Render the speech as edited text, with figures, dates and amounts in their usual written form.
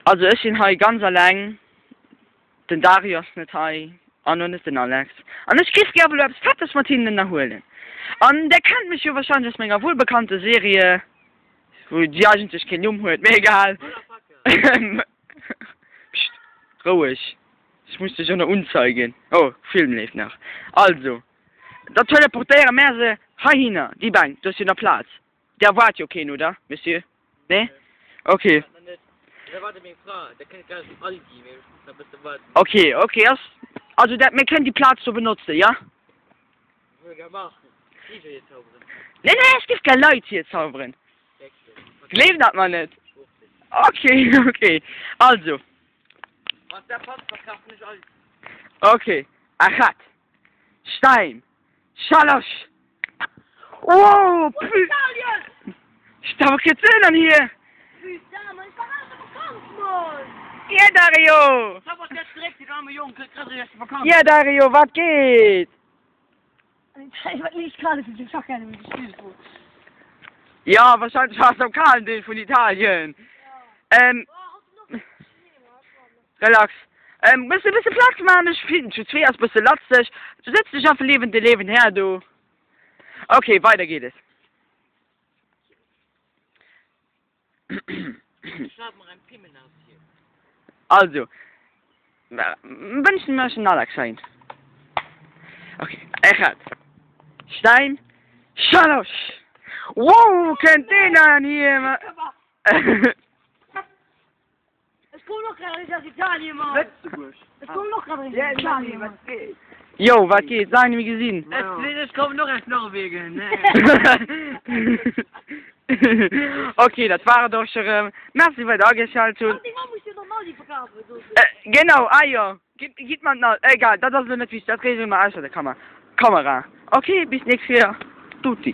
Also ech sinn hei ganz alleng, den Dario ass net hei an och net den Alex. An ech giff gär elo eppes Fettes mat hinnen ënnerhuelen. An der kennt mech jo wahrscheinlech aus menger wuelbekannte Serie, wou déi eigentlech keen Numm huet, mee egal. Pscht, roueg, ech muss dech och nach unzeigen. Oh, Film leeft nach. Also, da teleportéiere mär se heihinner, déi Bänk, do ass jo nach Plaz. Der waart jo keen, oder, Monsieur? Nee? Ok. Ok, ok, ass, also dat, mir kënnen déi Plaz do benotzen, ja? Nee, nee, ech géif gär Leit hierzauberen. Gleeft dat mer net? Ok, ok, also. Ok, Achat, Stein, Schalosch! Oh, pu Sta wat kritt se dann hier? Ja Dario! Ja Dario, wat geet? Ja, wahrscheinlech war es am kalen Deel vun Italien. Ähm, relax. Ähm, bësse bësse Plaz man, ech finn zu zwee ass bësse latzeg. Du setz dech einfach liewend de Liewen her do. Okay, weider geet es. Also, wënschen mech en Alex ein. Okay, Echad. Stein, Schalosch. Wow, kennt den an hier? Ech kommen och grad eréischt aus Italien, Mann. Lëtzebuerg. Ech kommen och grad eréischt aus Italien, Mann. Jo, wat geet? Laang nemmi gesinn. Ech kommen och aus Norwegen. Ok, dat war et och scho rem. Merci wei der ageschalt hutt. Deng Mamm muss dir nach en Aldi verkafen, soss du. Genau, ah jo, gitt mer den Aldi. Egal, dat ass elo net wichteg, dat reegele mer ausser der Kamera. Ok, bis nächst Kéier. Tutti.